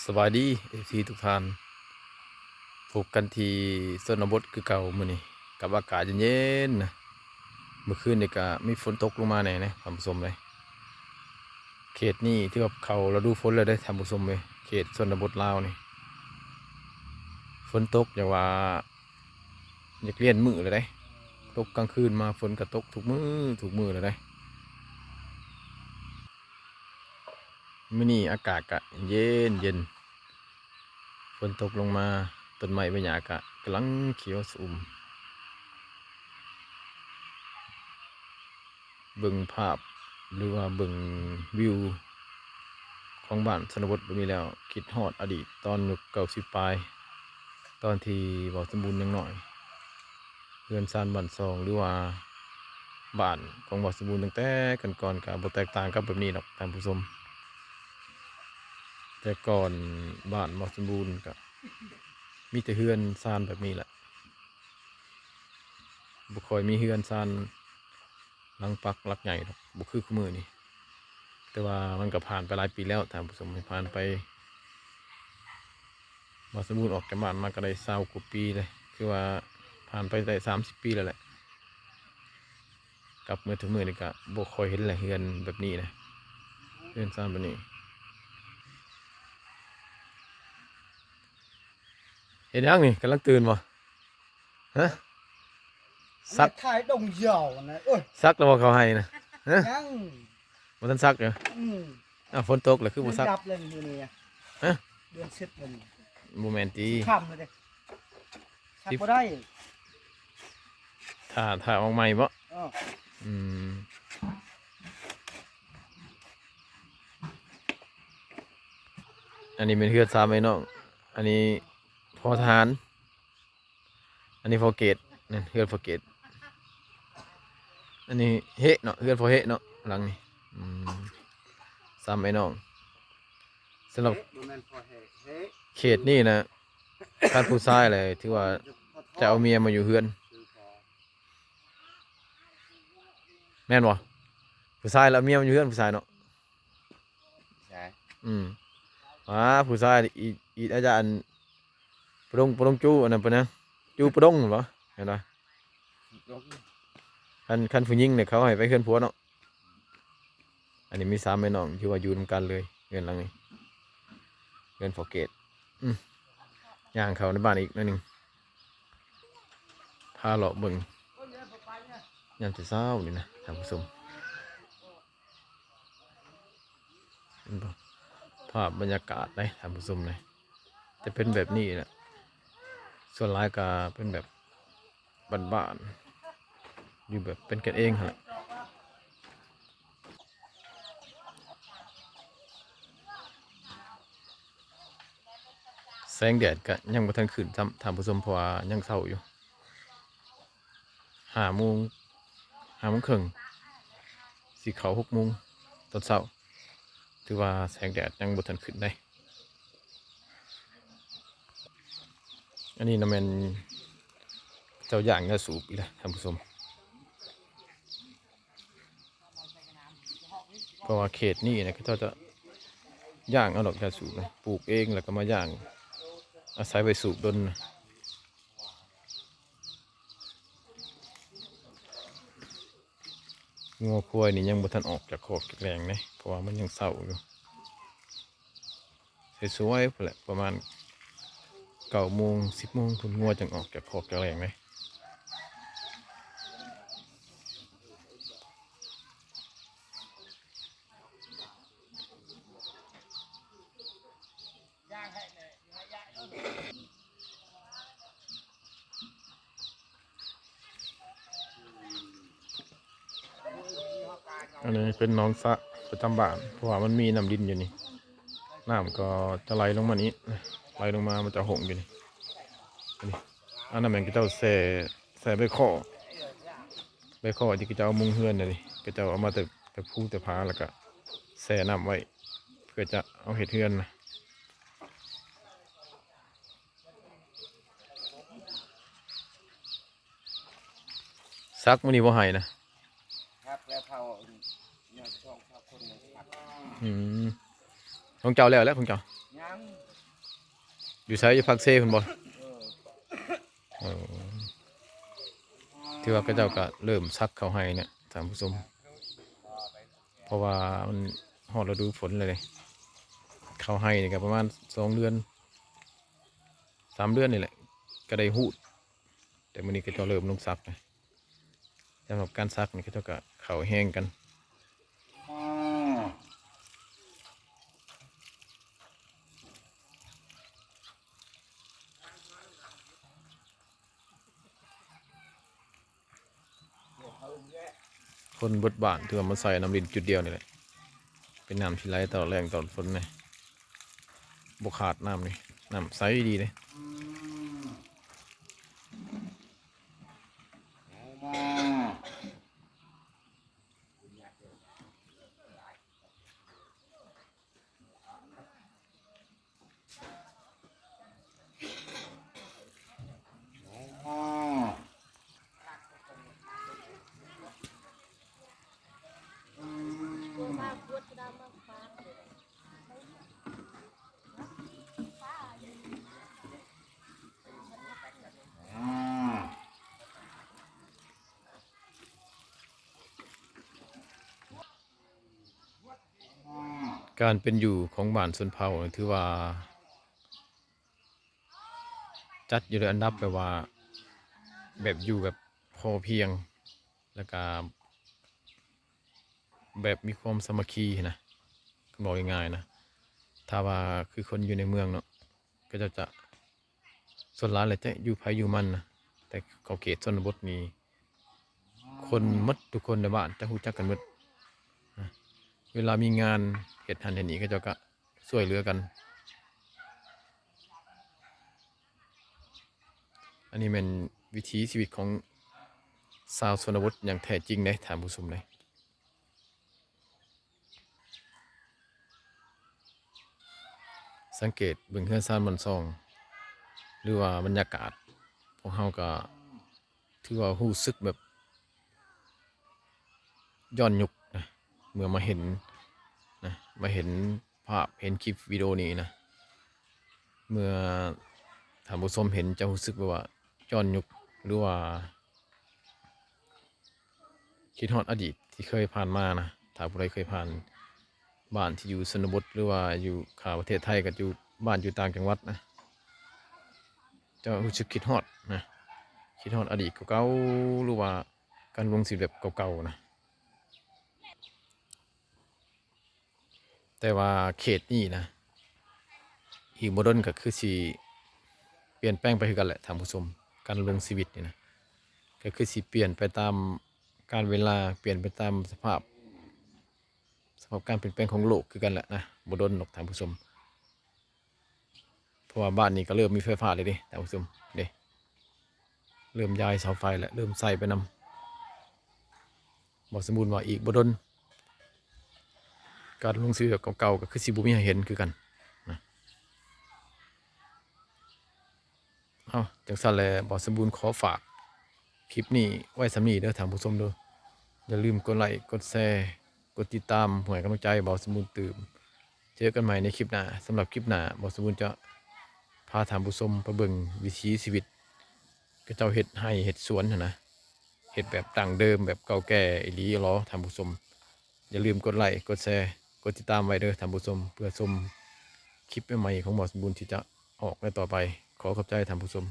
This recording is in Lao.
ສະບາຍດີ ເອັຟຊີ ທຸກທ່ານ, ພົບກັນທີ່ຊົນນະບົດຄືເກົ່າມື້ນີ້ ກັບອາກາດເຢັນໆນະ. ມື້ຄືນນີ້ກະມີຝົນຕົກລົງມາແດ່ເດ້ທ່ານຜູ້ຊົມເອີຍ. ເຂດນີ້ຖືວ່າເຂົ້າລະດູຝົນແລ້ວເດ້ທ່ານຜູ້ຊົມເອີຍ, ເຂດຊົນນະບົດລາວນີ້ ຝົນຕົກຢ່າງວ່າ ຢາກລ້ຽນມື້ແລ້ວເດ້. ຕົກກາງຄືນມາ ຝົນກະຕົກທຸກມື້ ທຸກມື້ແລ້ວເດ້. ມື້ນີ້ອາກາດກະເຢັນໆ ຝົນຕົກລົງມາ, ຕົ້ນໄມ້ໃບຫຍ້າກະກຳລັງຂຽວຊະອຸ່ມ. ເບິ່ງພາບ ຫຼືວ່າເບິ່ງວິວຂອງບ້ານຊົນນະບົດແບບນີ້ແລ້ວ ຄິດຮອດອະດີດຕອນຍຸກເກົ້າສິບປາຍ ຕອນທີ່ບ່າວສົມບູນຍັງນ້ອຍ. ເຮືອນຊານບ້ານຊ່ອງ ຫຼືວ່າບ້ານຂອງບ່າວສົມບູນຕັ້ງແຕ່ກ່ອນໆ ກະບໍ່ແຕກຕ່າງກັບແບບນີ້ດອກທ່ານຜູ້ຊົມ. ແຕ່ກ່ອນບ້ານບ່າວສົມບູນກະມີແຕ່ເຮືອນຊານແບບນີ້ແຫຼະ, ບໍ່ຄ່ອຍມີເຮືອນຊານ ຫຼັງປັກຫຼັກໃຫຍ່ດອກ ບໍ່ຄືຄຸມື້ນີ້. ແຕ່ວ່າມັນກະຜ່ານໄປຫຼາຍປີແລ້ວທ່ານຜູ້ຊົມ, ຜ່ານໄປ ບ່າວສົມບູນອອກຈາກບ້ານມາກະໄດ້ຊາວກວ່າປີເລີຍ, ຄືວ່າຜ່ານໄປໄດ້ສາມສິບປີແລ້ວແຫຼະ. ກັບມາເຖິງມື້ນີ້ກະບໍ່ຄ່ອຍເຫັນແລ້ວ ເຮືອນແບບນີ້ນະ, ເຮືອນຊານແບບນີ້. ເຮັດຫຍັງນີ້ ກຳລັງຕື່ນບໍ່? ຮະ? ສັກ ຖ່າຍດົງຢາວນະ. ໂອ້ຍ ສັກແລ້ວບໍ່ເຂົ້າໄຮ່ນະ? ຮະ? ຍັງ ບໍ່ທັນສັກເອີ. ອືມ ອ້າວ ຝົນຕົກແລ້ວຄືບໍ່ສັກ? ເດືອນດັບແລ້ວນີ້ ມື້ນີ້. ຮະ? ເດືອນສິບແລ້ວນີ້. ບໍ່ແມ່ນຕິ? ສິບຄ່ຳແລ້ວເດ້. ສັກບໍ່ໄດ້. ຖ້າ ຖ້າອອກໃໝ່ບໍ? ເອີ. ອືມ ອັນນີ້ແມ່ນເຮືອນສາມອ້າຍນ້ອງ, ອັນນີ້ພໍ່ທະຫານ. ອັນນີ້ພໍ່ເກດ, ນັ້ນເຮືອນພໍ່ເກດ. ອັນນີ້ເຮະເນາະ, ເຮືອນພໍ່ເຮະເນາະ ຫຼັງນີ້. ອືມ ສາມອ້າຍນ້ອງ. ສຳລັບ ບໍ່ແມ່ນພໍ່ເຮະ ເຮະ ເຂດນີ້ນະ ຄັນຜູ້ຊາຍແຫຼະ ຖືວ່າຈະເອົາເມຍມາຢູ່ເຮືອນ ແມ່ນບໍ່? ຜູ້ຊາຍລະເອົາເມຍມາຢູ່ເຮືອນ ຜູ້ຊາຍເນາະ. ໃຊ່. ອືມ ອ່າ ຜູ້ຊາຍອີ ອີອາຈານປະດົງ ປະດົງຈູ ອັນນັ້ນປະນະ ຈູປະດົງແມ່ນບໍ່? ແມ່ນບໍ່? ປະດົງ. ຄັນ ຄັນຜູ້ຍິງນີ້ເຂົາໃຫ້ໄປເຮືອນຜົວເນາະ. ອັນນີ້ມີສາມແມ່ນ້ອງ ຖືວ່າຢູ່ນຳກັນເລີຍ ເຮືອນຫຼັງນີ້ ເຮືອນພໍ່ເກດ. ອືມ ຍ່າງເຂົ້າໃນບ້ານອີກໜ້ອຍໜຶ່ງ ພາເລາະເບິ່ງຍາມເຊົ້າໆນີ້ນະທ່ານຜູ້ຊົມ. ເຫັນບໍ່? ພາບບັນຍາກາດເດ້ທ່ານຜູ້ຊົມເດ້ ຈະເປັນແບບນີ້ແຫຼະ. ສ່ວນຫຼາຍກະເປັນແບບບ້ານໆ ຢູ່ແບບເປັນກັນເອງຫັ້ນແຫຼະ. ແສງແດດກະຍັງບໍ່ທັນຂຶ້ນຊ້ຳທ່ານຜູ້ຊົມ ເພາະວ່າຍັງເຊົ້າຢູ່. ຫ້າໂມງ ຫ້າໂມງເຄິ່ງ ຊິເຂົ້າຫົກໂມງຕອນເຊົ້າ. ຖືວ່າແສງແດດຍັງບໍ່ທັນຂຶ້ນເດ້. ອັນນີ້ນະແມ່ນເຈົ້າຢ່າງຢາສູບອີກແລ້ວທ່ານຜູ້ຊົມ. ເພາະວ່າເຂດນີ້ນະ ເຂົາເຈົ້າຈະຢ່າງເອົາດອກຢາສູບນະ ປູກເອງ ແລ້ວກໍມາຢ່າງ ອາໄສໄວ້ສູບດົນນະ. ງົວຄວາຍນີ້ຍັງບໍ່ທັນອອກຈາກຄອກຈາກແລ່ງເດ້ ເພາະວ່າມັນຍັງເຊົ້າຢູ່. ສວຍໆ ພຸ້ນແຫຼະ ປະມານເກົ້າໂມງ ສິບໂມງພຸ້ນ ງົວຈັ່ງອອກຈາກຄອກຈາກແລ່ງເດ້. ອັນນີ້ເປັນໜອງສະປະຈຳບ້ານ ເພາະວ່າມັນມີນ້ຳລິນຢູ່ນີ້ ນ້ຳກໍຈະໄຫຼລົງມານີ້ ໄຫຼລົງມາ ມັນຈະຫົງຢູ່ນີ້. ອັນນີ້ ອັນນັ້ນແມ່ນເຂົາເຈົ້າແຊ່ ໃສ່ໃບຄໍ່ ໃບຄໍ່ທີ່ເຂົາເຈົ້າເອົາມຸງເຮືອນນະນີ້ ເຂົາເຈົ້າເອົາມາແຕ່ ແຕ່ພູແຕ່ຜາ ແລ້ວກະແຊ່ນ້ຳໄວ້ ເພື່ອຈະເອົາເຮັດເຮືອນນະ. ສັກມື້ນີ້ບໍ່ໃຫ້ນະ ຄັກແລ້ວເຂົາຍັງສອງສາມຄົນຍັງສັກ. ອືມ ຂອງເຈົ້າແລ້ວແຫຼະ ຂອງເຈົ້າ ຍັງ ຢູ່ໃສ? ຢູ່ພາກເຊພຸ້ນບໍ່? ເອີ ຖືວ່າເຂົາເຈົ້າກໍເລີ່ມສັກເຂົ້າໄຮ່ແລ້ວທ່ານຜູ້ຊົມ ເພາະວ່າມັນຮອດລະດູຝົນແລ້ວເດ້. ເຂົ້າໄຮ່ນີ້ກໍປະມານສອງເດືອນ ສາມເດືອນນີ້ແຫຼະ ກໍໄດ້ຮູດ. ແຕ່ມື້ນີ້ເຂົາເຈົ້າເລີ່ມລົງສັກນະ. ສຳລັບການສັກນີ້ ເຂົາເຈົ້າກໍເຂົ້າແຮງກັນ. ຄົນເບິດບ້ານຖືວ່າມາໃສ່ນ້ຳລິນຈຸດດຽວນີ້ແຫຼະ ເປັນນ້ຳທີ່ໄຫຼຕະຫຼອດແລ້ງຕະຫຼອດຝົນນີ້ ບໍ່ຂາດນ້ຳນີ້ ນ້ຳໃສດີເດ້. ການເປັນຢູ່ຂອງບ້ານຊົນເຜົ່ານີ້ ຖືວ່າຈັດຢູ່ໃນອັນດັບແບບວ່າ ແບບຢູ່ແບບພໍພຽງ ແລ້ວກະແບບມີຄວາມສາມັກຄີຫັ້ນນະ ເວົ້າງ່າຍໆນະ. ຖ້າວ່າຄືຄົນຢູ່ໃນເມືອງເນາະ ເຂົາເຈົ້າຈະ ສ່ວນຫຼາຍແຫຼະຈະຢູ່ໃຜຢູ່ມັນນະ ແຕ່ເຂົ້າເຂດຊົນນະບົດນີ້ ຄົນໝົດທຸກຄົນໃນບ້ານຈະຮູ້ຈັກກັນໝົດນະ. ເວລາມີງານເຮັດຫັ້ນເຮັດນີ້ ເຂົາເຈົ້າກະຊ່ວຍເຫຼືອກັນ. ອັນນີ້ແມ່ນວິຖີຊີວິດຂອງຊາວຊົນນະບົດຢ່າງແທ້ຈິງເດ້ທ່ານຜູ້ຊົມເດ້. ສັງເກດເບິ່ງເຮືອນຊານບ້ານຊ່ອງ ຫຼືວ່າບັນຍາກາດ ພວກເຮົາກໍຖືວ່າຮູ້ສຶກແບບຍ້ອນຍຸກນະ ເມື່ອມາເຫັນນະ ມາເຫັນພາບ ເຫັນຄລິບວິດີໂອນີ້ນະ ເມື່ອທ່ານຜູ້ຊົມເຫັນຈະຮູ້ສຶກແບບວ່າຍ້ອນຍຸກ ຫຼືວ່າ ຄິດຮອດອະດີດທີ່ເຄີຍຜ່ານມານະ. ຖ້າຜູ້ໃດເຄີຍຜ່ານບ້ານທີ່ຢູ່ຊົນນະບົດ ຫຼືວ່າຢູ່ຂ້າປະເທດໄທ ກໍຢູ່ບ້ານຢູ່ຕ່າງຈັງຫວັດນະ ຈະຮູ້ສຶກຄິດຮອດນະ ຄິດຮອດອະດີດເກົ່າໆ ຫຼືວ່າການດຳລົງຊີວິດແບບເກົ່າໆນະ. ແຕ່ວ່າເຂດນີ້ນະ ອີກບໍ່ດົນກໍຄືຊິປ່ຽນແປງໄປຄືກັນແຫຼະທ່ານຜູ້ຊົມ. ການດຳລົງຊີວິດນີ້ນະ ກໍຄືຊິປ່ຽນໄປຕາມການເວລາ, ປ່ຽນໄປຕາມສະພາບ, ສະພາບການປ່ຽນແປງຂອງໂລກຄືກັນແຫຼະນະ. ບໍ່ດົນດອກທ່ານຜູ້ຊົມ. ເພາະວ່າບ້ານນີ້ກໍເລີ່ມມີໄຟຟ້າແລ້ວເດ້ທ່ານຜູ້ຊົມເດ້ ເລີ່ມຢາຍເສົາໄຟແລ້ວ ເລີ່ມໃສ່ໄປນຳ. ບໍ່ສົມບູນວ່າອີກບໍ່ດົນ ການລົງຊີວິດແບບເກົ່າໆ ກໍຄືຊິບໍ່ມີໃຫ້ເຫັນຄືກັນນະ. ເອົ້າ ຈັ່ງຊັ້ນແຫຼະ ບ່າວສົມບູນຂໍຝາກຄລິບນີ້ໄວ້ສ່ຳນີ້ເດີທ່ານຜູ້ຊົມເດີ. ຢ່າລືມກົດໄລ້ ກົດແຊ ກົດຕິດຕາມ ເພື່ອໃຫ້ກຳລັງໃຈບ່າວສົມບູນຕື່ມ. ເຈີກັນໃໝ່ໃນຄລິບໜ້າ. ສຳລັບຄລິບໜ້າ ບ່າວສົມບູນຈະພາທ່ານຜູ້ຊົມໄປເບິ່ງວິຖີຊີວິດ ເຂົາເຈົ້າເຮັດໄຮ່ເຮັດສວນຫັ້ນນະ ເຮັດແບບດັ້ງເດີມ ແບບເກົ່າແກ່ອີ່ຫຼີຫຼໍທ່ານຜູ້ຊົມ. ຢ່າລືມກົດໄລ້ ກົດແຊ ກົດຕິດຕາມໄວ້ເດີທ່ານຜູ້ຊົມ ເພື່ອຊົມຄລິບໃໝ່ໆຂອງບ່າວສົມບູນທີ່ຈະອອກໃນຕໍ່ໄປ. ຂໍຂອບໃຈທ່ານຜູ້ຊົມ.